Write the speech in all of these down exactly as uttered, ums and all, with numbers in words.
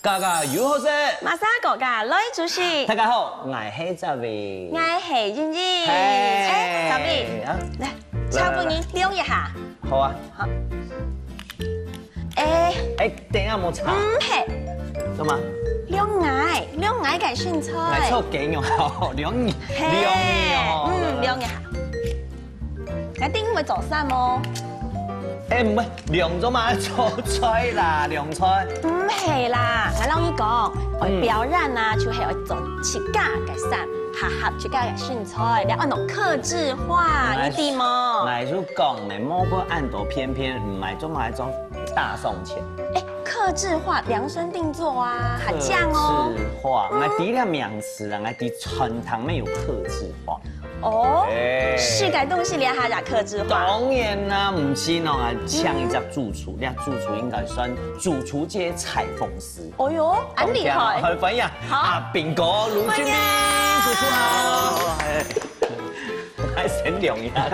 家家有好食。馬上國家來煮食。大家好，𠊎係澤偉。𠊎係英英。嘿。哎，澤偉，啊。來，來，請分你量一下。好啊。好。哎。哎，等一下，莫炒。毋係。做麼？量𠊎，量𠊎个身材。𠊎炒雞肉好，量你，嘿，量你哦。嗯，量一下。 𠊎等會做啥哦？哎，毋係，量做麼个做菜啦，量菜。毋係啦，𠊎摎你講，愛表演啊，就係愛做自家个衫，合合自家个身材，你愛用客製化，你知無？𠊎就講呢，莫過恁多偏偏，毋係做麼个做大送錢。哎，客製化，量身定做啊，很像哦。客製化，𠊎知這名詞啦，𠊎知餐廳乜有客製化。 哦，哎。係个東西這下也客製化。當然啦，毋係喏，啊，請一隻主廚，這主廚應該算主廚界个裁縫師。哦喲，恁厲害。當然啦，歡迎啊，好。啊，斌哥，盧俊斌，歡迎。主廚好。哎，還先量一下，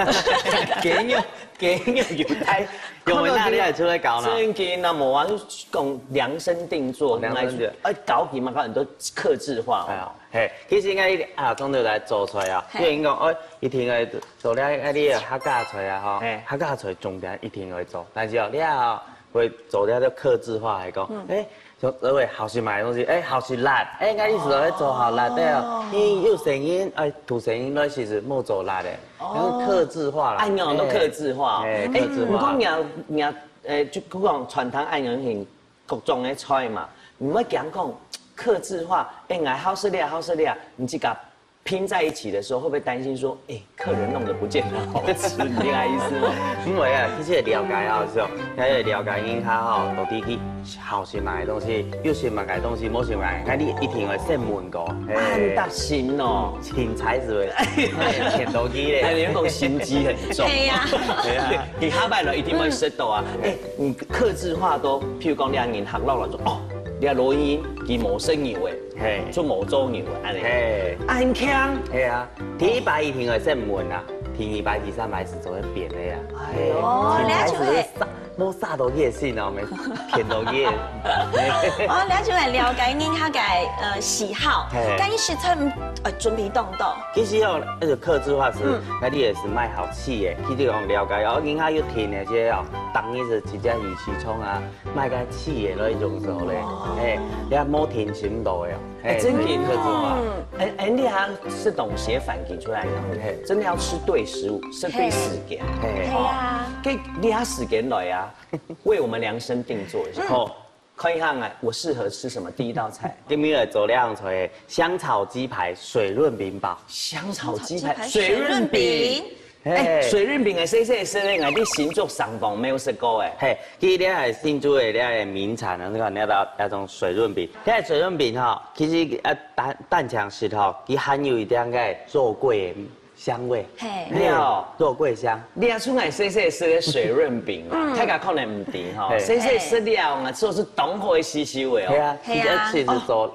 雞肉，雞肉有帶，有哪裡來出來搞呢？正經啊，無啊，就講量身定做，量身定。哎，高級嘛，搞很多客製化哦。哎呀。 嘿，其實𠊎啊，當然來做菜啊，嘿。因為講，哎，一定愛做了，哎，你个客家菜啊，吼，嘿。客家菜重點一定愛做，但是哦，你啊，會做了就客製化來講，嗯。哎，像所謂好食買个東西，哎，好食辣，哎，𠊎意思愛做好辣个哦，哦。你有細人，哎，大細人來其實莫做辣个，哦。然後客製化啦，哎，你講都客製化哦。哎，哎，客製化。毋過你啊，你啊，呃，就講傳統愛人行 各種个菜嘛，毋會驚講客製化，哎，𠊎好食了，好食了，你自家拼在一起的時候，會不會擔心說，哎，客人弄得不見得好吃？你理解意思嗎？毋會啊，其實會了解啊，係哦，也會了解人客吼，到底佢好食麼个東西，有食麼个東西，無食麼个，該你一定愛先問過。嘿。恁貼心哦。 凊彩係會，騙到佢咧。哎，你講心機很重。對呀。對啊。你下擺來一定會食到啊。嗯。哎，你客製化都，譬如講，你人客落來說，哦，你看羅英，佢無食牛誒，嘿。就無做牛誒，恁呢。嘿。恁強。嘿啊，第一擺一定會先問啊，第二擺、第三擺係做得變个啊。哎喲，嘿，凊彩係會了解。 無殺到佢个心哦，無騙到佢个。哦，了解，了解人客个，呃，喜好，嘿。該食材，嗯，呃，準備當多。其實哦，那個客製化係，嗯。該你也係買好試个，佢就講了解哦，人客有聽个，這哦，當日係直接魚市場啊，買个試个那一種時候咧，哦。嘿，你看無聽尋到个哦。 哎，真个。客製化。嗯。哎，哎，你還係懂寫反擊出來的，嘿。真的要吃對食物，吃對時間。嘿。嘿啊。哦，給你下時間來啊，為我們量身定做一下。嗯。好。看一下啊，我適合吃什麼第一道菜。今日來做兩樣菜，香草雞排、水潤餅包。香草雞排、香草雞排、水潤餅。水潤餅。 哎，嘿。水潤餅个細細个，𠊎在新竹城隍廟食過誒。嘿，其實這係新竹个這个名產啊，你看，你看到那種水潤餅，這个水潤餅吼，其實啊，單，單淨食吼，佢含有一點个肉桂个香味。嘿。嘿，肉桂香。你啊，像𠊎細細个食个水潤餅啊，嗯。大家可能毋知吼，嘿。細細食了啊，做係當好个吸收个哦。嘿啊，嘿啊。直接試試做。哦。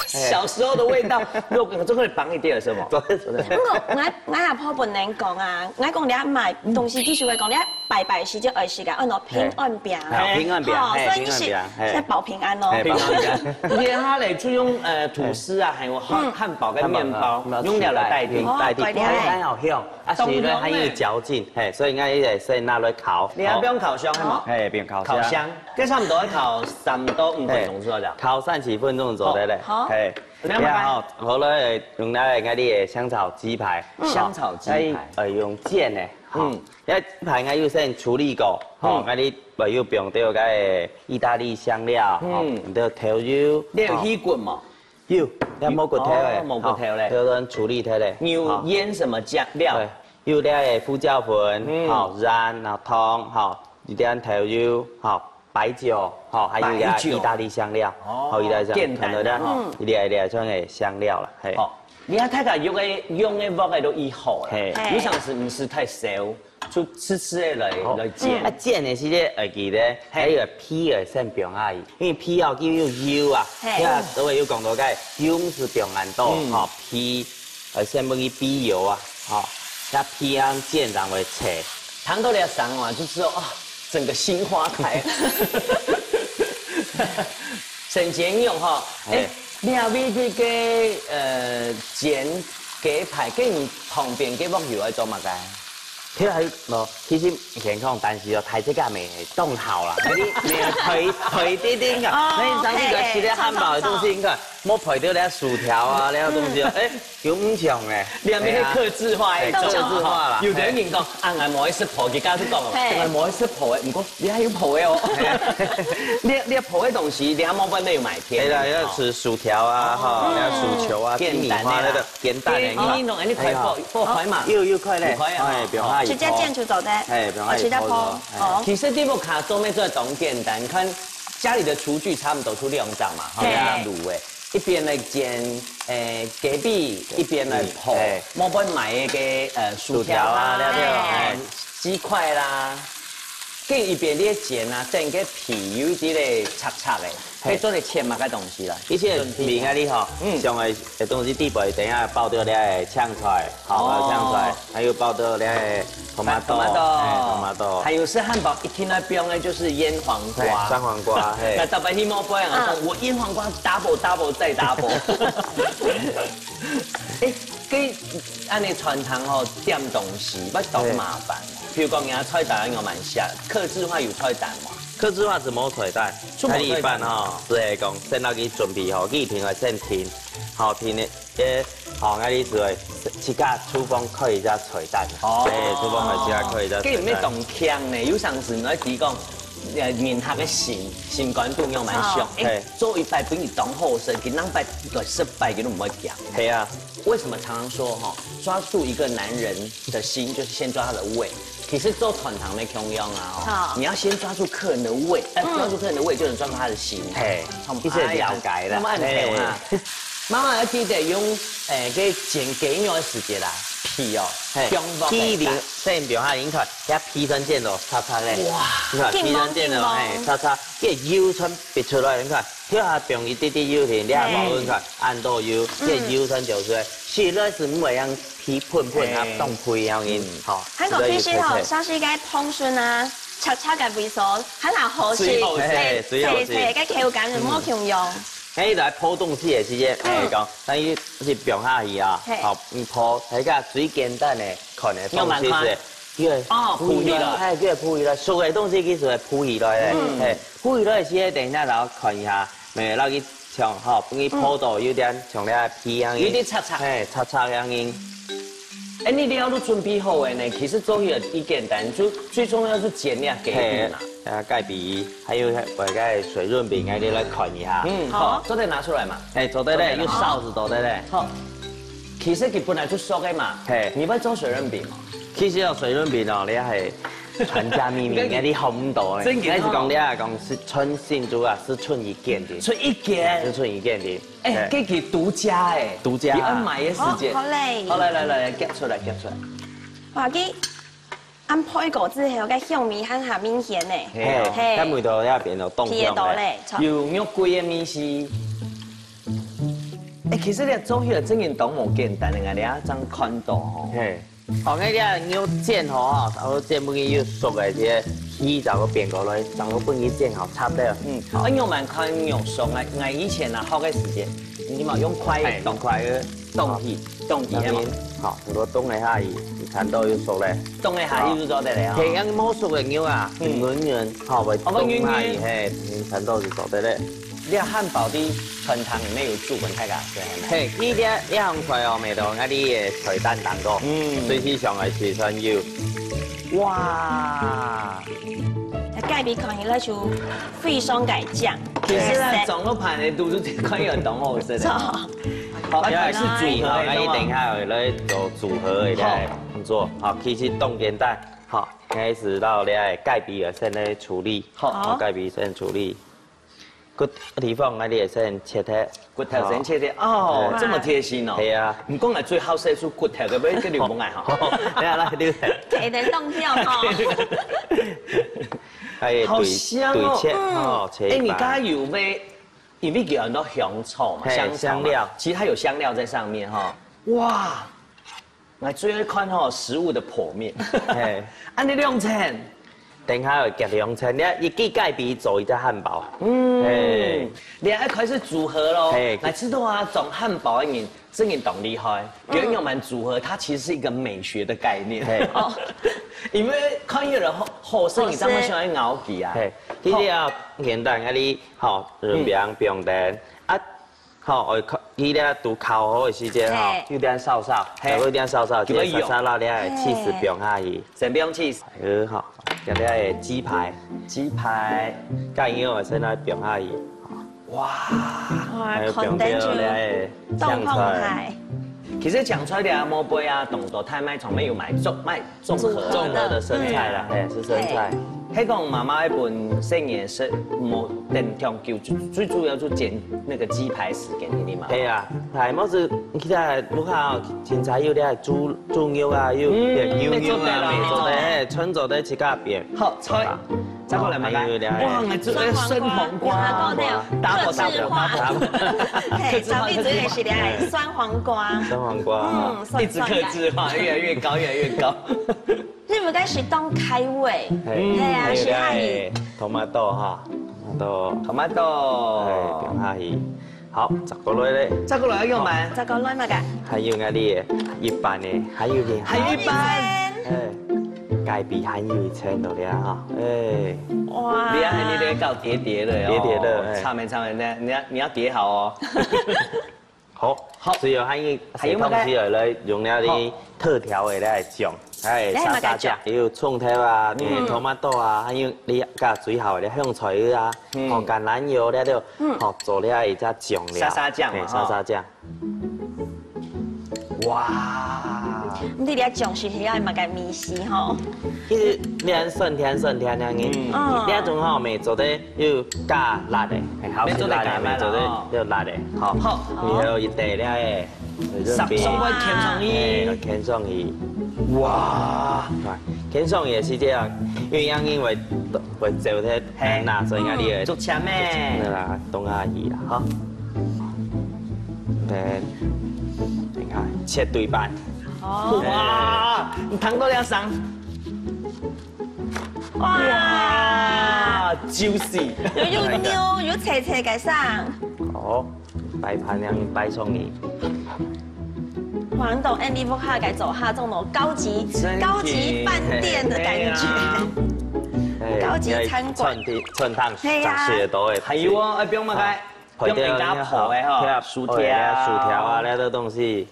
小時候的味道，又，這可以幫一點，是嗎？對，對。毋過，𠊎，𠊎阿婆本來講啊，𠊎講你愛買東西，就是會講你愛拜拜時節愛食个，安到平安餅。嘿。啊，平安餅，吼，嘿，所以你是，平安餅，嘿。在保平安哦。嘿，保平安。你看咧，就用，呃，吐司啊，還有漢，嗯。漢堡跟麵包，漢堡，用料來代替。哦，代替，代替。哎，很好用。 啊，所以呢，當香欸。還有嚼勁，嘿，所以應該也是拿來烤。你還不用烤箱，哦。係無？嘿，不用烤箱。烤箱，這差不多要烤三到五分鐘左右。嘿，烤三十分鐘左右咧。好。好。嘿，你要買。然後，好了，用來，用來你的香草雞排。嗯。香草雞排。哎，呃，用煎的，好。嗯。因為雞排應該有先處理過，吼，嗯。該你，呃，有放到該个義大利香料，吼，嗯。你的豆油，你有去滾嗎？吼。 有，這無骨頭个，哦，無骨頭咧。吼，就用處理忒咧。你有醃什麼醬料？吼。對，有這个胡椒粉，嗯。吼，鹽，然後糖，吼，一點豆油，吼，白酒，吼，還有這个白酒。義大利香料，哦，吼，義大利香料，簡單的吼。可能這，嗯。一粒一粒像个香料啦，嘿。好，你看大家用个，用个鑊个都已好了，嘿。嘿。有常時毋使太燒。 就直直个來，好。來煎。啊，煎个時節，愛記得，嘿。該个皮愛先放下去，因為皮哦，佢有油啊，嘿。啊，所以有講到該油毋使放恁多，嗯。吼，皮，呃，先分佢皮油啊，吼，該皮啊煎正會脆。談到這聲啊，就知道啊，整個心花開。生煎肉吼，哎，你還會這個呃煎雞排，跟你旁邊个鑊油愛做麼个？其實還有無，其實以前講，但是哦，大自家乜當好啦，你你配配點點个，哦，那上次个系列漢堡个東西，你看，莫配到那薯條啊，那東西哦，哎，有毋像哎，你還沒客製化，哎，客製化啦，有的人講，啊，我無愛食烰，佢剛才講，我無愛食烰，毋過你還有烰个哦，你你烰个東西，你還莫外面有買。 係啦，要食薯條啊，吼，要薯球啊，雞米花那個，煎蛋的，你看，你弄，你快爆爆開嘛，又又快嘞，快啊，哎，不用怕，直接煎就做得，哎，不用怕，直接烰，哦。其實你屋下做咩做得當簡單，看家裡的廚具差不多出兩張嘛，吼，對，兩張滷味，一邊來煎，誒，雞髀，一邊來烰，莫買那個呃薯條啊，對對，雞塊啦，跟一邊你煎啊，等个皮有一點咧脆脆的。 係做得切麼个東西啦？一切米啊，你吼，嗯，像个東西底背，等下包到這个青菜，好，包青菜，還有包到這个tomato，tomato，哎，tomato，還有係漢堡一定愛放个就是醃黃瓜，酸黃瓜，嘿，那大白你莫不要講，我醃黃瓜 double double 再 double。哎，跟恁呢傳統吼點東西，會當麻煩。譬如講，人家菜單有蠻寫，客製化有菜單嘛？ 客製化係無菜單，係一般吼，係講先拿去準備吼，佢一定愛先訂，吼，訂个，誒，吼，𠊎意思係自家廚房開一隻菜單，哦，誒，廚房開自家開一隻菜單。該有無當強呢？有常時你會提供，呃，人客个心，心肝肚樣蠻想，誒，做一擺分你當好食，佢兩擺、十擺佢都毋會驚。係啊。為什麼常常說吼，抓住一個男人的心，就是先抓他的胃。 其實做傳統个共樣啊，哦，你要先抓住客人的胃，呃，抓住客人的胃，就能抓住他的心。嘿，佢就了解啦。哎呀，那麼恁樣啊。媽媽要記得用，誒，該煎雞肉个時節啦，皮哦，嘿，放落去。皮一定先放下，你看，佢皮全煎到脆脆咧。哇，你看，皮全煎到，緊燜，嘿，脆脆，該油全逼出來，你看， 佢還放一滴滴油添，你還無分開，恁多油，這油全走出來，食落係毋會像皮噴噴啊，當皮樣个，吼。還過其實吼，像係該芳筍啊，脆脆个味素，還較好食，最好食，最好食，脆脆个口感係無共樣。哎，來烰東西个時節，哎，講，等於係放下去啊，好，你烰，大家最簡單个，可能放東西，哦，烰起來，哎，對，烰起來，熟个東西其實會烰起來个，嘿。 烰落去時，等一下，然後看一下，誒，落去像吼，分佢烰到有點像該皮樣，有點脆脆，嘿，脆脆樣。誒，你料都準備好个呢，其實做起來已簡單，就最重要係煎該雞髀嘛。嘿，啊，雞髀，還有該水潤餅，𠊎兜來看一下。嗯，好，做得拿出來嘛。誒，做得咧，有掃子做得咧。好，其實佢本來就熟个嘛。嘿，你會做水潤餅嗎？其實哦，水潤餅哦，你還 傳家秘密，你學毋到呢。真个哦。應該係講你啊，講係純新竹啊，係純一間个。純一間。係純一間个。誒，這个獨家誒。獨家啊。你愛買个時間。好，好嘞。好，來來來來，夾出來，夾出來。哇，佢恁烰過之後，該香味還較明顯呢。係哦，嘿，該味道也變到當香咧。鼻得到咧，著。有肉桂个味緒。誒，其實你做起來真个當無簡單个，你啊，正看到吼。嘿。 哦，該个肉煎好吼，差不多煎分佢有熟个，這个皮就愛變過來，正好分佢煎好，差不多。嗯，啊，肉蠻看肉熟啊。𠊎以前啊，學个時間，你嘛用筷，哎，用筷个，動起，動起，係嘛？好，差不多動一下，佢，佢看到有熟咧。動一下，佢就做得了。嘿，恁無熟个肉啊，嗯，軟軟，好，會動一下，哦，會軟軟。嘿，你看到就做得咧。 這漢堡个傳統裡面有注文大家，對，係無？嘿，佢這，這項菜哦，味道，𠊎兜个菜單當中，嗯，最時常个係算有。哇！該雞髀看起來就非常个靚。其實啊，嘿，長老盤个肚肚看起來當好食个。著。好，啊，開始煮了，𠊎兜等一下來做組合个動作。好，其實當簡單。好，開始到這雞髀个先來處理。好。好，雞髀先處理。 骨地方啊，你會先切忒。骨頭先切忒，哦，嘿。這麼貼心哦。係啊。毋過𠊎最好食係骨頭，可不可以跟你們買哈？係啊，來，你。給人弄掉哈。哎，好香哦。對，對切，嗯。哦，切一半。哎，你剛剛有沒有，因為有很多香草嘛，嘿，香草嘛，香料。其實它有香料在上面哈。哇， 𠊎最愛看吼，食物个剖面。嘿。恁呢兩層，等下會夾兩層，你看，一支雞髀做一隻漢堡。嗯，嘿。你愛開始組合咯。嘿。來，知道啊，做漢堡个人真个當厲害，嗯。有人蠻組合，它其實是一個美學的概念。嘿。哦。因為看有人好，好食，你當然喜歡咬佢啊。嘿，其實啊，簡單，啊你，好，嗯。兩邊放等，啊， 好，愛烤，佢這都烤好个時節吼，嘿。有點燒燒，嘿。有點燒燒，就會用。這沙沙拉這个cheese放下去。先放cheese。哎，好，將這个雞排。雞排。該樣个先來放下去。哇。哇，還有放到這个香菜。當澎湃。其實香菜這無賣啊，當多大賣場也有賣，做，賣 綜合的。綜合的生菜啦，嗯。嘿，是生菜。嘿。係講媽媽一般細人食無等長久，最，最主要就煎那個雞排時間，你嘛。係啊，係，無就其他屋下凊彩有這豬，豬肉啊，有嗯，牛肉啊，沒做得啦。沒做得，嘿，全做得自家變。好，菜，啊。再過來嘛，來。哦，還有這个哇，𠊎做个酸黃瓜。酸黃瓜，double，double，double。嘿，客製化，長輩最愛食个酸黃瓜。酸黃瓜。嗯，酸，一直客製化，越來越高，越來越高。 你毋該係當開胃，嘿，係啊，還有這个係下去。Tomato哈，tomato。Tomato。哎，放下去。好，再過來咧。再過來愛用咩？再過來麼个？還有𠊎哩，一半呢，還有一半。還有一半。哎，雞髀還有一層到了哈，哎。哇。你還有那個搞疊疊的哦。疊疊的，哎。差沒差沒，你要，你要疊好哦。 好，好。所以還有，還有麼个？東西來，來用了你好。特調的來醬，哎，來，沙沙醬，麼个醬？有蔥頭啊，嗯。有tomato啊，還有你家最好的香菜啊，嗯。哦，橄欖油了都，嗯。哦，做了一隻醬料。沙沙醬嘛，哎，沙沙醬。吼。哇。你這醬是需要麼个味緒吼？其實你很酸甜酸甜那樣，嗯。嗯。你那種吼，沒做得 又加辣的，嘿，好食辣的，沒做得加辣的，沒做得哦。又辣的，好。好。你還有一塊了，哎，上，上過牽上去。哎，牽上去。哇。啊，牽上去也是這樣，因為樣因為，會走的，嘿。那所以壓力也嗯，足強欸。對啦，動下去啦，哈。OK，你看，切對半。哦。哇，你燙到了上。 哇，哇，juicy。又，又軟，又脆脆个聲。哦，擺盤恁樣擺上去。哇，你懂M V屋下个做下這種高級，真的。高級飯店的感覺。哎呀。哎，高級餐館。你看，餐廳，餐廳，嘿呀。上市的都會。還有哦，哎，不用麼个，好。不用人家泡的哈，配合薯條啊。哦，薯條啊，那個東西。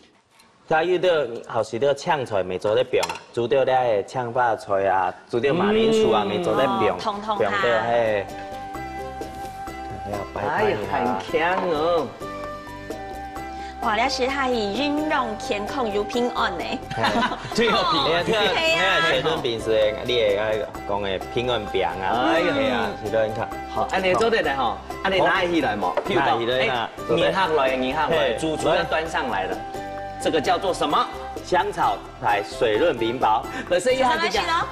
佢有兜好食兜青菜，乜做得放啊，煮兜這个青花菜啊，煮兜馬鈴薯啊，嗯。乜做得放，哦，通通下。放兜，嘿。哎呀，拜拜啊。哎呀，很香哦。哇，這係下去營養健康又平安呢。嘿。最好平安。哎呀，這，嘿啊。哎呀，水潤餅是，你也愛講个平安餅啊。哎呀。哎呀，水潤看。好，恁樣做得了吼，恁樣拿起來嘛，譬如講，拿起來啊，哎，做得。人客來，人客來，嘿，主廚要端上來了。 這個叫做什麼？香草牌水潤餅包。可是一下子講。上來去咯。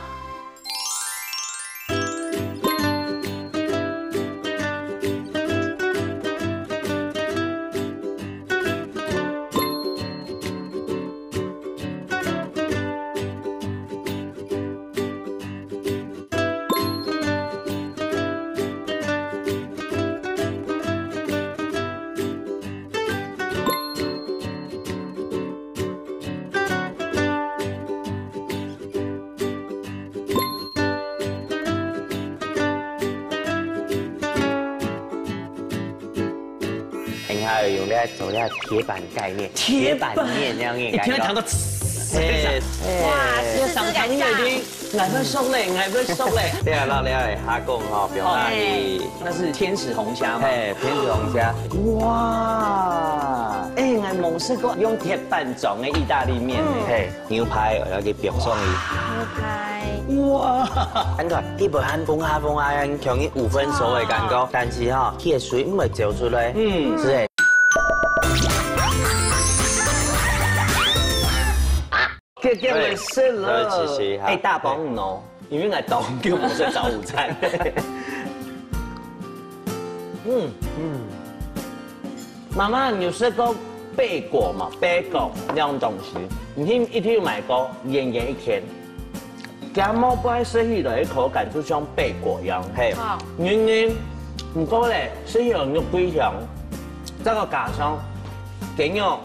等一下有用來做這鐵板概念，鐵板。鐵板麵那樣的感覺。一聽到，嘿，哇，試試看一下。 𠊎會熟嘞，𠊎會熟嘞。對啊，老廖的蝦公吼，放下去。哦，那是天使紅蝦嗎？嘿，天使紅蝦。哇，哎，𠊎無食過用鐵板裝的義大利麵呢。嗯。嘿，牛排，𠊎愛去放上去。牛排。哇，恁樣，一般還崩下崩下，像一五分熟的感覺，哦。但是吼，佢个水毋會走出來。嗯。是的。 結結尾食了。對，對，其實哈，哎，大幫你哦，因為𠊎當久無食早午餐。嗯，嗯。媽媽，你有食過貝果嗎？貝果那種東西，你一定，一定有買過，圓圓一圈。佢無擺食起來个口感就像貝果一樣，嘿，好。軟軟，毋過咧，食起來肉桂香，再過加上雞肉、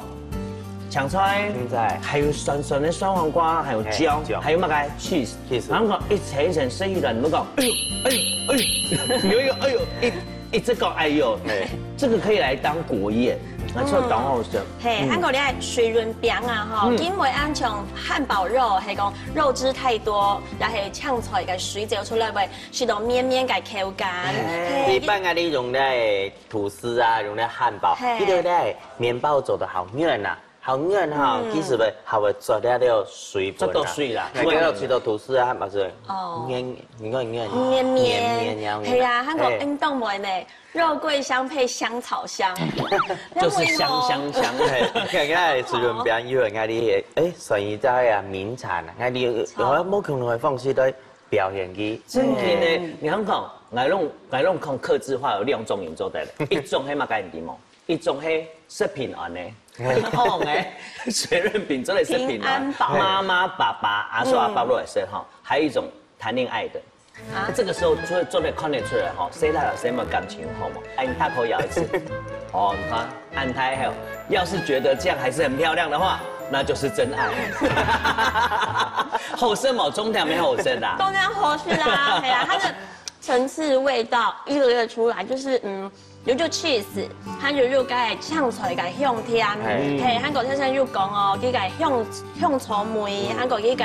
青菜，青菜。還有酸酸个酸黃瓜，還有醬，嘿，醬。還有麼个cheese，cheese。然後一層一層食起來，你會講，哎呦，哎呦，哎呦，有一個哎呦，一一直講哎呦，嘿。這個可以來當果葉，啊，做當好食。嘿，嗯。還有你看水潤餅啊，吼，嗯。因為恁像漢堡肉，還講肉汁太多，然後香菜个水走出來會 食到綿綿个口感。嘿。一般啊，你用个吐司啊，用个漢堡，嘿。這個呢，麵包做得好軟啊，好軟哈，嗯。其實呢，還會做了了水分啊。做到水啦。那個有吃到吐司啊，漢堡是哦。軟，你看軟，綿綿。綿綿，係啊，還有嘿。運動會呢，肉桂香配香草香。就是香香香。嘿，看看水潤餅有人家的，哎，算一隻啊，名產啊，看你有，有無可能會放棄的。 表現佢。正經个，嗯。你看看，𠊎攏，𠊎攏看客製化有兩種人做得了，一種係麼个你知無？一種係食平安个，平安个，水潤餅做得食平安，平安寶。媽媽、爸爸、阿叔、阿伯都會食哈。還有一種談戀愛的，啊。這個時候就會做得看得出來哈，細倈仔細妹感情好無？哎，你大口咬一次，哦，你看。 恁大吼，要是覺得這樣還是很漂亮的話，那就是真愛。好食無？重點沒好食啦。當然好食啦，係啊，它的層次味道一個一個出來，就是嗯，有就cheese，還有就該香菜个香甜，嘿。嘿，還有先生有講哦，這個香，香草味，還有這個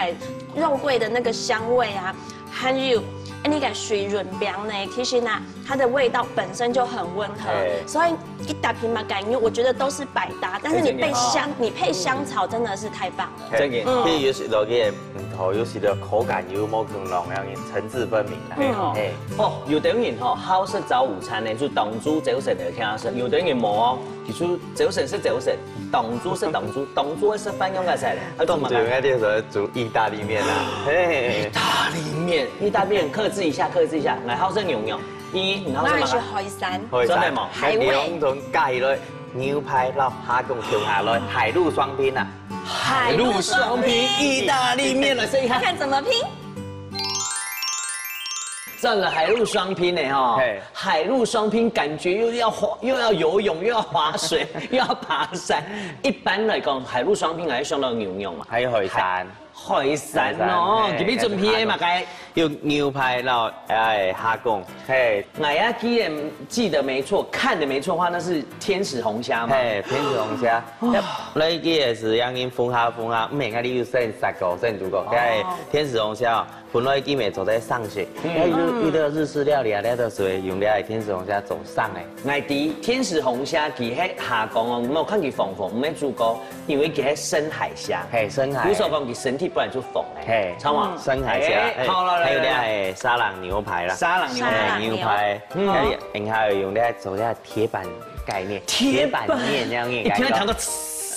肉桂的那個香味啊，還有，哎，那個水潤餅呢，其實呢， 它的味道本身就很溫和，嘿。所以一打平嘛，感覺我覺得都是百搭，但是你配香，哎，真的哦。你配香草真的是太棒了。正經。嗯。佢有時落去，嗯，頭有時的口感有無共樣，讓人層次分明啦。嗯。嘿。哦，有的人吼，好食早午餐呢，就當晝朝晨來聽下食，有的人無哦，其實朝晨食朝晨，當晝食當晝，當晝个食飯用个菜咧，當晝應該就是煮意大利麵啊，嘿。意大利麵，意大利麵，克制一下，克制一下，來，好食牛肉。 咦，你好食麼个？那是海產。海產。真的嗎？海味。兩種加起來，牛排摎蝦公共下來，海陸雙拼啊。海陸雙拼意大利麵來試一下。看怎麼拼。讚了，海陸雙拼呢，吼。嘿。海陸雙拼感覺又要滑，又要游泳，又要滑水，又要爬山。一般來講，海陸雙拼還會想到牛肉嘛。還有海產。海 海產哦，海產，嘿，今日準備个嘛，該有牛排咯，哎，蝦公，嘿。哎呀，既然記得沒錯，看得沒錯的話，那是天使紅蝦嘛。嘿，天使紅蝦。哇。來，佢也是讓人分下分下，毋免你有先殺過，先煮過。哦。哎，天使紅蝦哦，本來佢也做得生食，嗯。哎，有，有的日式料理啊，那都是用這天使紅蝦做生的。𠊎知天使紅蝦，佢係蝦公哦，你有看佢紅紅，毋係煮過。 因為佢係深海蝦。嘿，深海。比如說講，佢身體本來就紅个。嘿，著無？深海蝦，哎，哎，好了，還有咧，來，來，來。哎，沙朗牛排啦。沙朗牛排。沙朗牛。哎，牛排，嗯。還有，你還有用咧做咧鐵板概念，鐵板。鐵板麵那樣个感覺。一聽就聽到，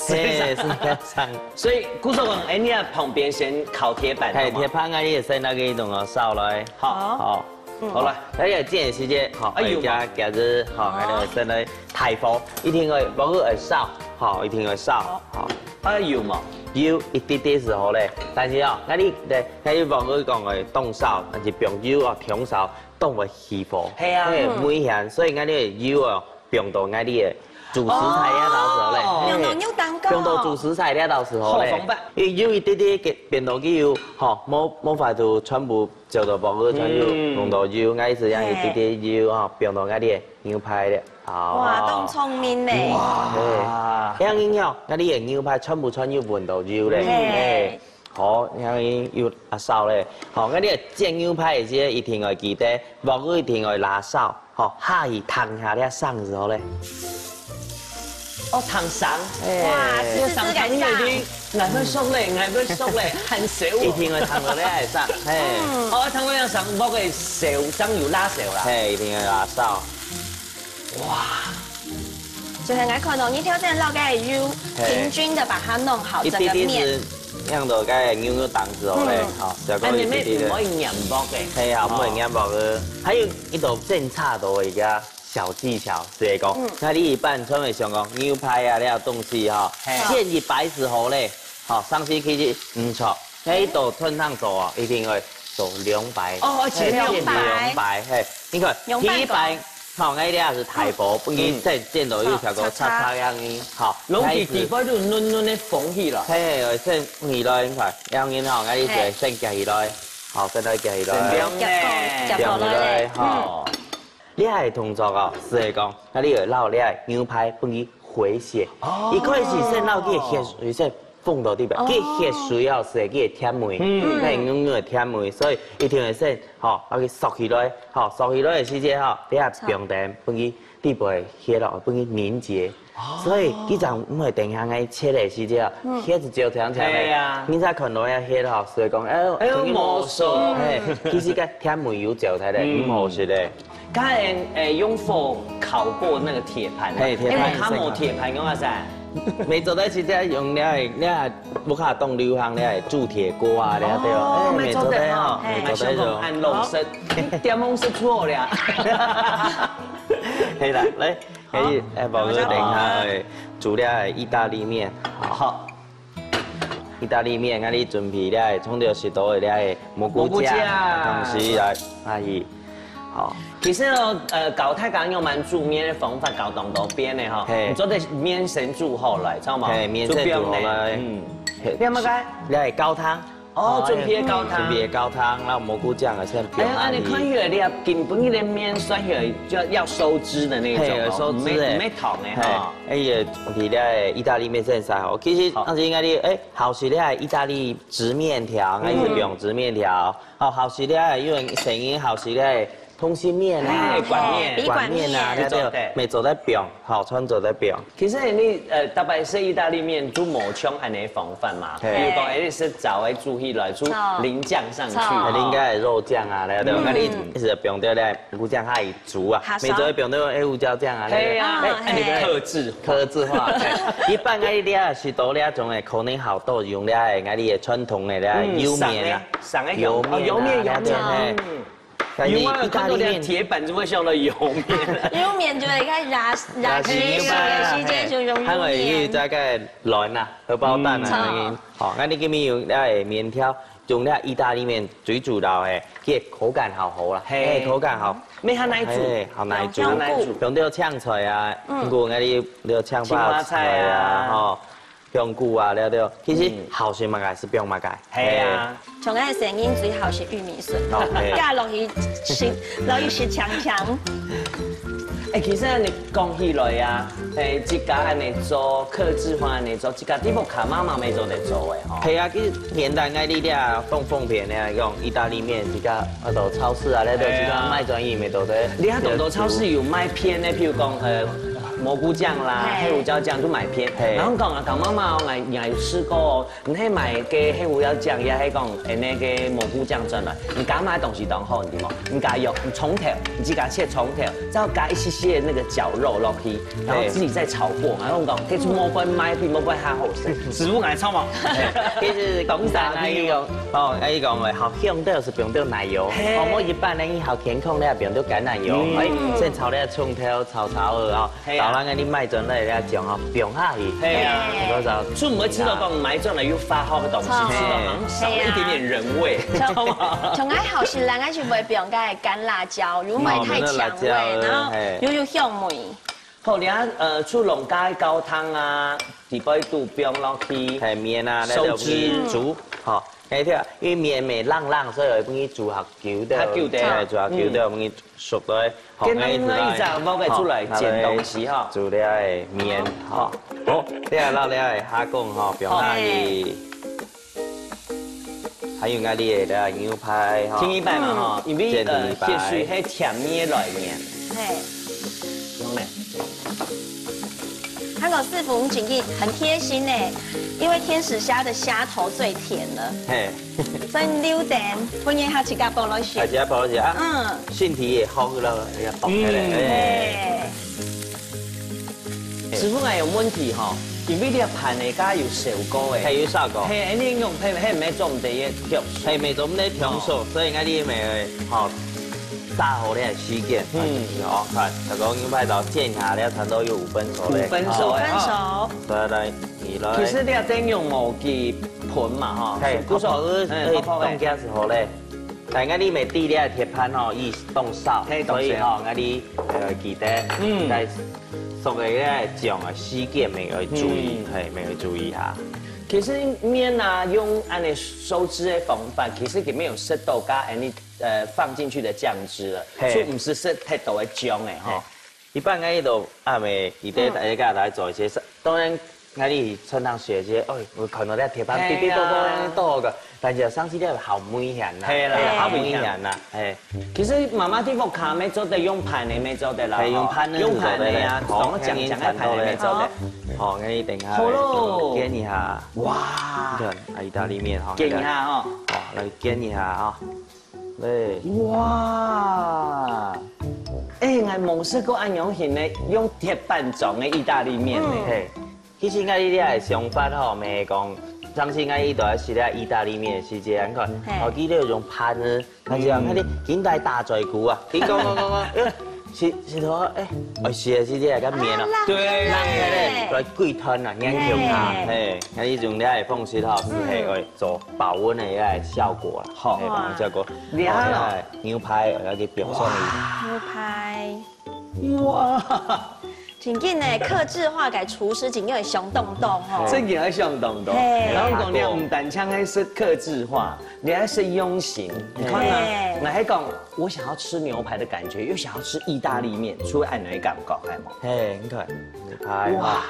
嘿，是這樣。所以，故所講，哎，你也旁邊先烤鐵板，嘿，好嗎？鐵板啊，你也先拿个一種哦，燒來。好。好。 嗯。好了。哎呀，這个時間，吼，哎呦，哎呀，今日，吼，哦。還有先來大火，一定愛，鑊仔愛燒，吼，一定愛燒，好。吼。啊，油嘛？油一滴滴就好咧，但是哦，該你，該你鑊仔講个當燒，但是放油哦，忒燒，當會起火，係啊。嘿，嗯。危險，所以該你个油哦，放到該你个主食材料到時候咧，哦。嘿。放到肉蛋糕。放到主食材料到時候咧，好方便。因為油一滴滴个，放到去油，吼，無，無法度全部 照到鑊仔全油，嗯。弄到油，𠊎意思講一滴滴油吼，放到𠊎个牛排咧。哦。哇，當聰明呢。哇。對。這樣哦，𠊎个牛排全部全部混到油咧。嘿。嘿。好，這樣有啊燒咧。好，𠊎个煎牛排个時節一定愛記得，鑊仔一定愛拉燒，吼，下去燙下這生就好咧。 哦，燙生。哎。哇，試試看一下。𠊎會熟咧，𠊎會熟咧，很熟哦。一定愛燙到咧，生，嘿。嗯。哦，燙到這生，莫个熟，生有拉熟啦。嘿，一定愛拉熟。哇。就係𠊎看到你頭先落个油，嘿。平均的把它弄好，一滴滴整個面。係讓到該牛肉當時候咧，嗯。吼，小哥一滴滴的。哎，你們不會黏鑊的。嘿啊，哦。不會黏鑊的。還有一道真差的一個 小技巧，就係講，嗯。該你一般常會想講牛排啊，這東西吼，嘿。煎一擺就好咧，吼，上去其實毋著。該一道傳統做哦，一定愛做兩擺。哦，切兩擺。切兩擺，嘿，你看，兩擺。第一擺，吼，𠊎這係大火，分佢煎，煎到有效果，好，炒炒。炒炒樣呢，吼，攏係底背都嫩嫩个封起來。嘿，先封起來，你看，樣呢吼，𠊎這係先夾起來，好，先來夾起來。真香呢。夾好，夾好了嘞。夾起來，吼。嗯。這個動作哦，係講，𠊎這會摎這個牛排分佢 回血。哦。一開始先摎佢个血水先封到底背，哦。佢个血水哦，係佢个甜味，嗯。係牛肉个甜味，所以一定會先，吼，摎佢縮起來，吼，縮起來个時節吼，你愛放等，分佢底背个血咯，分佢凝結。哦。所以佢正毋會等下愛切个時節哦，嗯。血就流長長个。對啊。你再看到遐血吼，所以講，哎喲，哎喲，無熟。哎，其實該甜味有走開咧，嗯。毋好食咧。 該，誒，用火烤過那個鐵盤嘛，嘿，鐵盤。因為較無鐵盤用啊啥？美國在其實用了，了，屋下當流行了，鑄鐵鍋啊，了，對吧？哦，哎，美國的吼，嘿，美國的就。還想講恁老式，點樣食出好了。嘿啦，來，可以，好。哎，寶哥，等一下，好。哎，煮了意大利麵，好。好。 意大利麵，𠊎這準備了，創作時到的了，蘑菇醬，蘑菇醬。同時來，阿姨，好。其實呢，呃，搞太監用蠻煮麵的方法，搞當多遍的哈。嘿。你做得麵先煮好來，知道嗎？嘿，麵先煮好來。煮不用的。嗯。嘿。你有沒有看？了，高湯。哦，準備的高湯。準備的高湯，然後蘑菇醬啊，先不用阿姨。哎，那你看起來，你要根本你的麵算起來就要，要收汁的那種哦，嘿，有收汁的。沒，沒糖的哈。嘿。 哎，也提了意大利麵先晒好。其實，好。但是應該你，哎，好食了意大利直麵條，還是用直麵條？嗯。好，好食了，因為生意好食了，通心麵啊，哎，管麵。哎，管麵啊，管麵。對，對。沒做得用，好，穿做得用。其實你，呃，大概係意大利麵就無像恁樣方法嘛，嘿。比如講，哎，係找來煮起來，就淋醬上去。哦。哎，應該肉醬啊，對，對，嗯。那你一直用掉了，不醬還 煮啊，好燒。沒做得放到黑胡椒醬啊，嘿啊，那個，哎，哎，客製化。客製化，哎，一般个料係到了種个，可能好多用了个，𠊎俚个傳統个了，嗯，油麵啊，上个，上个油麵啊，哦，油麵，油麵。了解，嘿。嗯。但是有啊，意大利麵，看到那鐵板就會想到油麵。油麵就係該熱，熱氣个時節就用油麵。還有一個大概卵啊，荷包蛋啊，嗯。那個，好，那你這邊用了个麵條，用了意大利麵最主要个，佢个口感好好啦，嘿。哎，口感好。 咩較耐煮？哎，好耐煮。香菇。用到青菜啊，嗯。香菇，𠊎俚用到青花菜啊，青花菜啊。吼，香菇啊，了了。其實，嗯。好食麼个係放麼个。係啊。哎。像𠊎細人最好食玉米筍，哦，嘿。加落去食，落去食強強。哎，其實你講起來啊，哎，自家恁樣做，客製化恁樣做，自家在屋下媽媽乜做得做个吼。係啊，其實現代𠊎俚這當方便个，用意大利麵，自家 啊，到超市啊，該都係講賣專業个，對不對？你看，當多超市有賣片个，譬如講，呃，蘑菇醬啦，嘿。黑胡椒醬都賣片。嘿。然後講啊，講媽媽，我，我有試過哦，你去買个黑胡椒醬，也係講，哎，那個蘑菇醬轉來，你加買東西當好，你知無？你加用，你蔥頭，你自家切蔥頭，再加一些些那個絞肉落去， 然後自己再炒過嘛，然後講，這次莫怪賣比莫怪較好食。師傅，𠊎炒嘛。其實講實在，𠊎講，哦，𠊎講，好香个係放到奶油，嘿。哦，無一般个，好健康个，放到橄欖油，嗯。哎，先炒了蔥頭，炒炒好哦，嘿啊。炒完个你買轉來了醬哦，放下去。嘿啊。多少？就毋會試著講買轉來有化學个東西，試著好像少了一點點人味，知道嗎？從，從𠊎好食，𠊎就毋會放該个乾辣椒，又毋會太搶味，哦，沒有辣椒，然後又有香味。嘿。 好，你看，呃，就弄該高湯啊，底背肚放落去，係麵啊，收汁。來就分佢煮，吼，哎，對啊，因為麵乜冷冷，所以分佢煮較久个，較久个。哎，煮較久个，嗯。分佢熟个，好，跟𠊎一直來。那一隻屋个出來煎東西哈。好，來煮了个麵，好。好，這下落了个蝦公哈，放下去。好。 還有𠊎俚个牛排吼，第一擺嘛吼，嗯。因為，呃，煎第一擺。血水係甜味个來源。嘿。用咧。韓國師傅，你真的很貼心呢，因為天使蝦的蝦頭最甜了，嘿。所以你留等，分人客自家剝落去。大家剝落去啊。嗯。身體也好了，也飽開了，嗯。哎。嘿。 師傅，𠊎有問題吼，因為這盤呢，剛剛有燒過誒。係，有燒過。係，恁樣用，係，係毋係做毋得个香素？係，毋係做毋得香素，哦。所以𠊎俚乜，吼，炸好个時間，嗯。哦，看，這個牛排到煎下了，差不多有五分熟了。五分熟誒，五分熟。哦。再來，你來。其實這點用無幾盆嘛，吼，係，不錯。泡泡个，嗯，可以泡泡个。凍結就好了。但係你每滴个鐵板吼，伊當燒，嘿，當燒。所以吼，𠊎你呃記得，嗯，在所以个醬个時間，乜愛注意，嗯，嘿，乜愛注意哈。其實麵啊，用恁樣收汁个方法，其實佢沒有食到加恁樣呃放進去的醬汁了，嘿，就毋使食太多个醬个吼。嘿。一般个都阿妹，佢對大家來做一些，當然，𠊎你常常學一些，哦，我看到這鐵板嗶嗶啵啵个，但是上次這好危險呐，係啦，好危險呐，哎。其實媽媽在屋下乜做得用盤个，乜做得啦，係，用盤个，用盤个啊，吼，講講講个盤个乜做得。好，𠊎等一下，好咯，煎一下，哇，你看，啊，意大利麵哈，煎一下哦，好，來煎一下啊。 對。哇！哎，𠊎無食過恁樣形个，用鐵板裝个意大利麵呢。嘿，其實𠊎這个想法吼，乜係講，上次𠊎一到食這意大利麵个時節，你看，嘿，哦，佢就用盤子，但是啊，嗯，看你緊在打嘴鼓啊，你講講講講，哎，是是說，哎，哦，是啊，是這个麵啊，啊，對，辣的嘞，來滾燙啊，研究下，嘿，嘿，那一種這个方式吼，是嘿，會做 保溫个一个效果啦。好，嘿，保溫效果。厲害了。好，牛排，我要去表現一下。牛排。哇！真緊呢，客製化个廚師真緊會想當多吼。真緊會想當多。嘿。然後講你毋單淨係食客製化，你還係用心。你看嘛，嘿，𠊎還講，我想要吃牛排的感覺，又想要吃意大利麵，出來恁樣个感覺，係無？嘿，你看，牛排，哇，哇，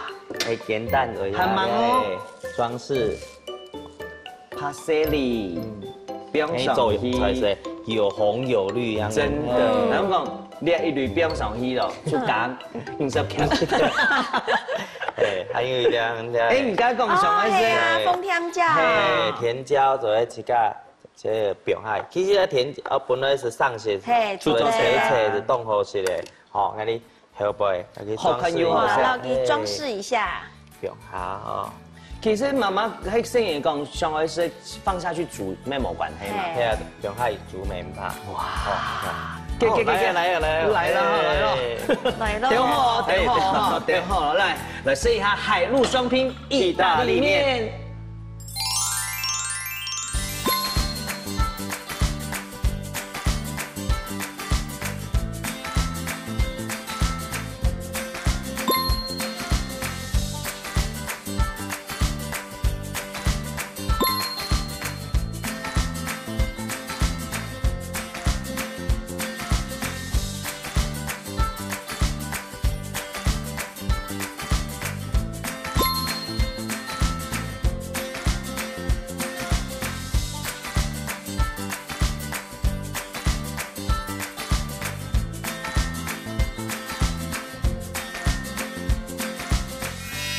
哎，簡單而已啊，還蠻哦。嘿，裝飾。 Parsley，嗯，放上去。哎，做出來係有紅有綠樣。真的，嗯，人講你一蕊放上去咯，就加五十塊。哎，還有一點，哎，你剛剛講什麼意思？哦，係啊，哎，放甜椒。哎，甜椒做得自家這个放下。其實甜椒本來係生食，嘿，做成切切係當好食个。好，那你 後背，來去裝飾一下。好看又好食。哇，然後去裝飾一下。放下哦。其實媽媽還細人講，想愛係放下去煮，乜無關係嘛。嘿。係啊，放下去煮乜毋怕。哇。哦，你看。給，給，給，哦，來啊，來啊，來啊。來了，來了。哎。來了。等好哦，等好哦，哎，等好。等好，來，來試一下海陸雙拼意大利麵。意大利麵。